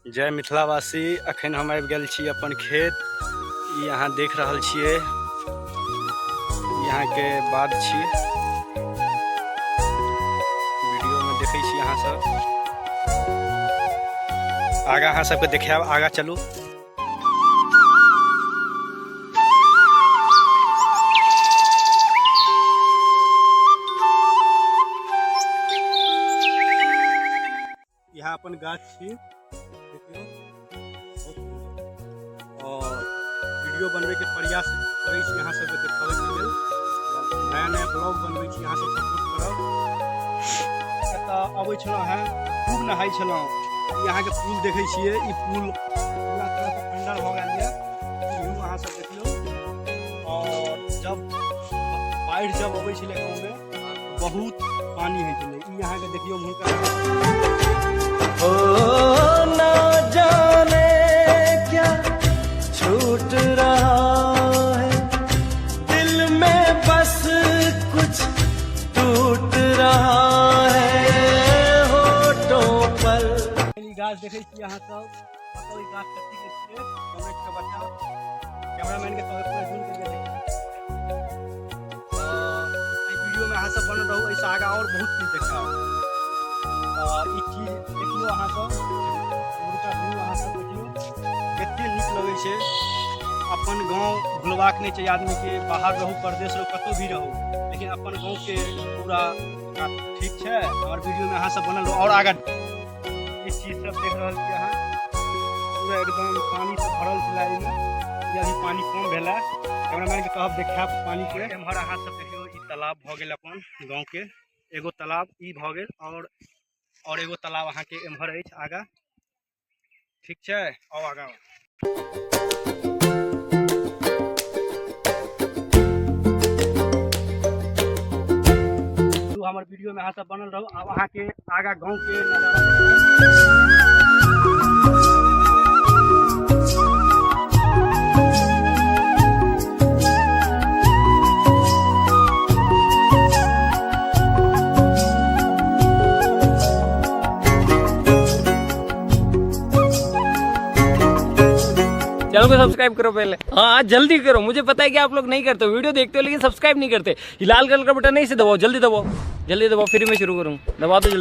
जय मिथिलावासी। अखन हम आबि गेल छी अपन खेत। ई अहाँ देख रहल छियै, यहाँ के बाध छी, वीडियो में देखै छी अहाँ सब। आगा अहाँ सबके देखायब, आगा चलू। यहाँ अपन गाछ छी, देखियौ। और वीडियो बनबै के प्रयास करै छी अहाँ सबके देखाबै के लेल। नया नया ब्लॉग बनबै छी, अहाँ सब सपोर्ट करब। एतऽ अबै छलहुँ हेँ, खूब नहाइ छलहुँ। ई अहाँके पुल देखै छियै, ई पुल पूरा तरहसँ खंडर भऽ गेल यऽ। इहो अहाँ सब देखियौ। और जब बाढ़ि जब अबै छलै गाँवमे, बहुत पानी होइ छलै। ई अहाँके देखियौ हुनका। ओ ना जाने क्या छूट रहा है, दिल में बस कुछ टूट रहा है, होठों पर। ई गाछ देखै छी अहाँ सब, बताउ ई गाछ कथी के छियै? कमेंट के बताउ। कैमरामैन के कहबै पूरा जूम करके देखियौ। एहि वीडियो में अहाँ सब बनल रहू, एहिसँ आगाँ और बहुत चीज देखायब। ई चीज देखियौ अहाँ सब, एम्हरका व्यू अहाँ सब देखियौ, कते नीक लगै छै। अपन गाँव भुलबाक नहि छै आदमीके। बाहर रहू, परदेश रहू, कतहु भी रहू, लेकिन अपन गाँवके पूरा ठीक छै। हमर वीडियो में अहाँ सब बनल रहू। और आगाँ ई चीज सब देख रहल छी अहाँ, पूरा एकदम पानी से भरल छलै एहिमे। ई अभी पानी कम भेलै। कैमरामैन के कहब देखायब पानी के। एम्हर अहाँ सब देखियौ, ई तालाब भऽ गेल अपन गाँव के। एगो तालाब ई भऽ गेल और एगो तालाब अहाँके एम्हर अछि आगाँ। ठीक छै, आउ आगाँ। हमर वीडियो में अहाँ सब बनल रहू। आब अहाँके आगाँ गाँव के नजारा देखायब। चैनल को सब्सक्राइब करो पहले। हाँ जल्दी करो, मुझे पता है कि आप लोग नहीं करते हो, वीडियो देखते हो लेकिन सब्सक्राइब नहीं करते। ये लाल कलर का बटन नहीं से दबाओ, जल्दी दबाओ, जल्दी दबाओ, फिर मैं शुरू करूँ। दबा दो जल्दी।